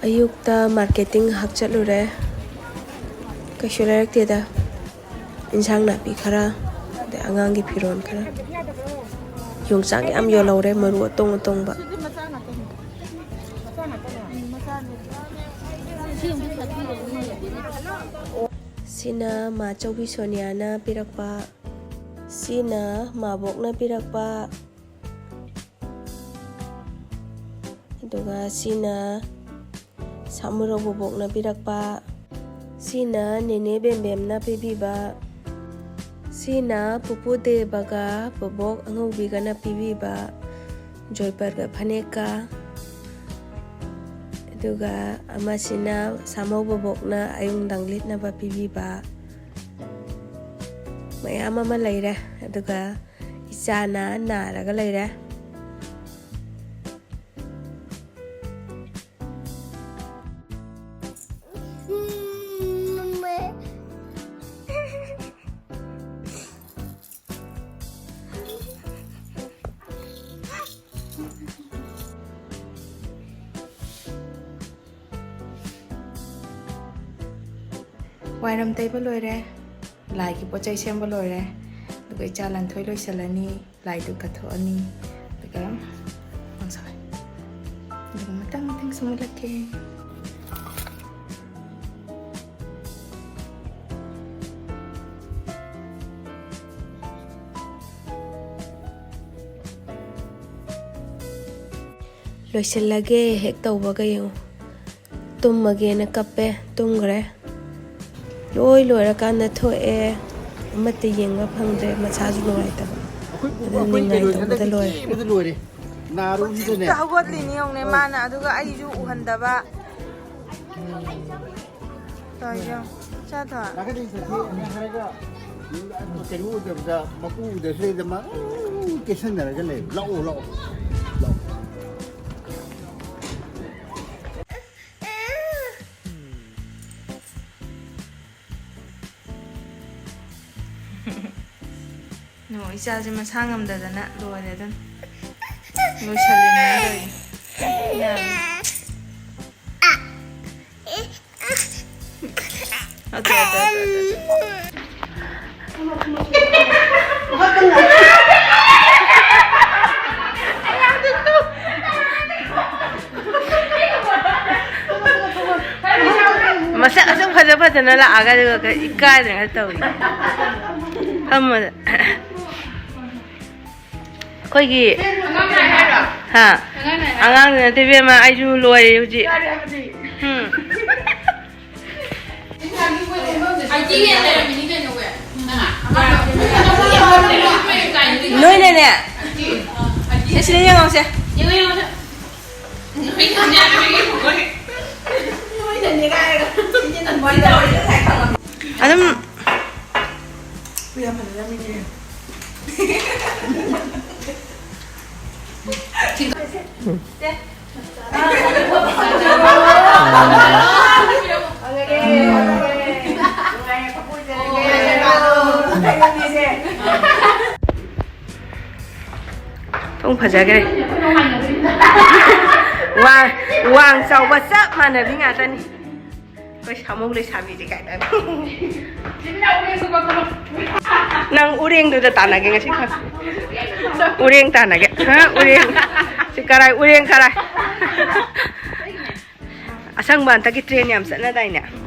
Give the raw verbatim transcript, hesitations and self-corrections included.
ꯑꯌꯨꯛꯇ marketing ꯉꯥꯏꯍꯥꯛ ꯆꯠꯂꯨꯔꯦ꯫ ꯀꯩꯁꯨ ꯂꯩꯔꯛꯇꯦꯗ꯫ ꯏꯟꯁꯥꯡ ꯅꯥꯄꯤ ꯈꯔ, ꯑꯗꯩ ꯑꯉꯥꯡꯒꯤ ꯐꯤꯔꯣꯜ ꯈꯔ꯫ ꯌꯣꯡꯆꯥꯛ ꯌꯥꯝ ꯌꯣꯜꯍꯧꯔꯦ, ꯃꯔꯨ ꯑꯇꯣꯡ ꯑꯇꯣꯡꯕ꯫ ꯁꯤꯅ ꯃꯥꯆꯧꯕꯤ ꯁꯣꯅꯤꯌꯥꯅ ꯄꯤꯔꯛꯄ꯫ ꯁꯤꯅ ꯃꯥꯕꯣꯛꯅ ꯄꯤꯔꯛꯄ꯫ ꯑꯗꯨꯒ ꯁꯤꯅ ꯁꯥꯃꯨꯔꯧ ꯕꯣꯕꯣꯛꯅ ꯄꯤꯔꯛꯄ꯫ ꯁꯤꯅ ꯅꯦꯅꯦ ꯕꯦꯝꯕꯦꯝꯅ ꯄꯤꯕꯤꯕ꯫ ꯁꯤꯅ ꯄꯨꯄꯨ ꯗꯦꯕꯒ ꯕꯣꯕꯣꯛ ꯑꯉꯧꯕꯤꯒꯅ ꯄꯤꯕꯤꯕ ꯖꯣꯏꯄꯔꯒ ꯐꯅꯦꯛꯀ꯫ ꯑꯗꯨꯒ ꯑꯃꯁꯤꯅ ꯁꯥꯃꯧ ꯕꯣꯕꯣꯛꯅ ꯑꯌꯨꯛ ꯅꯨꯡꯗꯥꯡ ꯂꯤꯠꯅꯕ ꯄꯤꯕꯤꯕ꯫ ꯃꯌꯥꯝ ꯑꯃ ꯂꯩꯔꯦ꯫ ꯑꯗꯨꯒ ꯏꯆꯥꯅ ꯅꯥꯔꯒ ꯂꯩꯔꯦ꯫ ꯋꯥꯏꯔꯝ ꯇꯩꯕ ꯂꯣꯏꯔꯦ, ꯂꯥꯏꯒꯤ ꯄꯣꯠ ꯆꯩ ꯁꯦꯝꯕ ꯂꯣꯏꯔꯦ, ꯑꯗꯨꯒ ꯏꯆꯥ ꯂꯟꯊꯣꯏ ꯂꯣꯏꯁꯤꯜꯂꯅꯤ, ꯂꯥꯏꯗꯨ ꯀꯠꯊꯣꯛꯑꯅꯤ, ꯑꯗꯨꯒ, I'm sorry, ꯑꯗꯨꯒ ꯃꯊꯪ ꯃꯊꯪ ꯁꯨꯝ ꯎꯠꯂꯛꯀꯦ꯫ ꯂꯣꯏꯁꯤꯜꯂꯒꯦ ꯍꯦꯛ ꯇꯧꯕꯒ ꯌꯦꯡꯉꯨ꯫ ꯇꯨꯝꯃꯒꯦꯅ ꯀꯞꯄꯦ, ꯇꯨꯝꯈ꯭ꯔꯦ꯫ ꯂꯣꯏ ꯂꯣꯏꯔꯀꯥꯟꯗ ꯊꯣꯛꯑꯦ, ꯑꯃꯠꯇ ꯌꯦꯡꯕ ꯐꯪꯗ꯭ꯔꯦ, ꯃꯁꯥꯁꯨ ꯅꯨꯡꯉꯥꯏꯇꯕ꯫ ꯑꯗꯨꯅ ꯅꯤꯡꯉꯥꯏ ꯇꯧꯕꯗ ꯂꯣꯏꯔꯦ꯫ ꯍꯧꯖꯤꯛꯇ ꯍꯧꯒꯠꯂꯤꯅꯤ ꯌꯦꯡꯉꯨꯅꯦ ꯃꯥꯅ, ꯑꯗꯨꯒ ꯑꯩꯁꯨ ꯎꯍꯟꯗꯕ꯫ ꯇꯧꯔꯤꯁꯦ ꯌꯦꯡꯉꯨ꯫ ꯆꯠꯊꯣꯛ꯫ ꯀꯩꯅꯣ ꯎꯗꯕꯗ, ꯃꯄꯨ ꯎꯗꯕꯁꯤꯗ ꯃꯥ ꯀꯦꯁꯟꯅꯔꯒ ꯂꯩ꯫ ꯂꯥꯛꯑꯣ, ꯂꯥꯛꯑꯣ, ꯂꯥꯛꯑꯣ꯫ ꯅꯣ, ꯏꯆꯥꯁꯦ ꯃꯁꯥ ꯉꯝꯗꯗꯅ ꯂꯣꯏꯔꯦ ꯑꯗꯨꯝ꯫ ꯂꯣꯏꯁꯜꯂꯤꯅꯦ ꯇꯧꯔꯤ꯫ ꯌꯥꯔꯦ꯫ ꯑꯗꯨ, ꯑꯗꯨ, ꯑꯗꯨ, ꯑꯗꯨ, ꯑꯗꯨ꯫ ꯃꯁꯛ ꯑꯁꯨꯛ ꯐꯖ ꯐꯖꯅ ꯂꯥꯛꯑꯒ ꯑꯗꯨꯒ ꯀꯩ ꯏꯀꯥꯏꯗꯅ ꯇꯧꯔꯤ꯫ ꯐꯝꯃꯗ꯫ ꯑꯩꯈꯣꯏꯒꯤ ꯍꯥ? ꯑꯉꯥꯡꯅ ꯅꯠꯇꯦ ꯏꯕꯦꯝꯃ, ꯑꯩꯁꯨ ꯂꯣꯏꯔꯦ ꯍꯧꯖꯤꯛ꯫ ꯎꯝ꯫ ꯅꯣꯏꯅꯅꯦ꯫ ꯁꯦ, ꯁꯤꯗ ꯌꯦꯡꯉꯧꯁꯦ꯫ ꯑꯗꯨꯝ ꯊꯣꯡ ꯐꯖꯈ꯭ꯔꯦ꯫ ꯋꯥ-, ꯋꯥꯡ ꯆꯥꯎꯕ ꯆꯞ ꯃꯥꯟꯅꯕꯤ ꯉꯥꯛꯇꯅꯤ꯫ ꯑꯩꯈꯣꯏ ꯁꯥꯃꯧ ꯂꯩꯁꯥꯕꯤꯗꯤ ꯀꯥꯏꯅ꯫ ꯅꯪ ꯎꯔꯦꯡꯗꯨꯗ ꯇꯥꯟꯅꯒꯦ ꯉꯁꯤ ꯈꯔ꯫ ꯎꯔꯦꯡ ꯇꯥꯟꯅꯒꯦ꯫ ꯍꯥ? ꯎꯔꯦꯡ꯫ ꯁꯤ ꯀꯔꯥꯏ? ꯎꯔꯦꯡ ꯀꯔꯥꯏ? ꯑꯁꯪꯕ ꯍꯟꯗꯛꯀꯤ ꯇ꯭ꯔꯦꯟ ꯌꯥꯝ ꯆꯠꯅꯗꯥꯏꯅꯦ?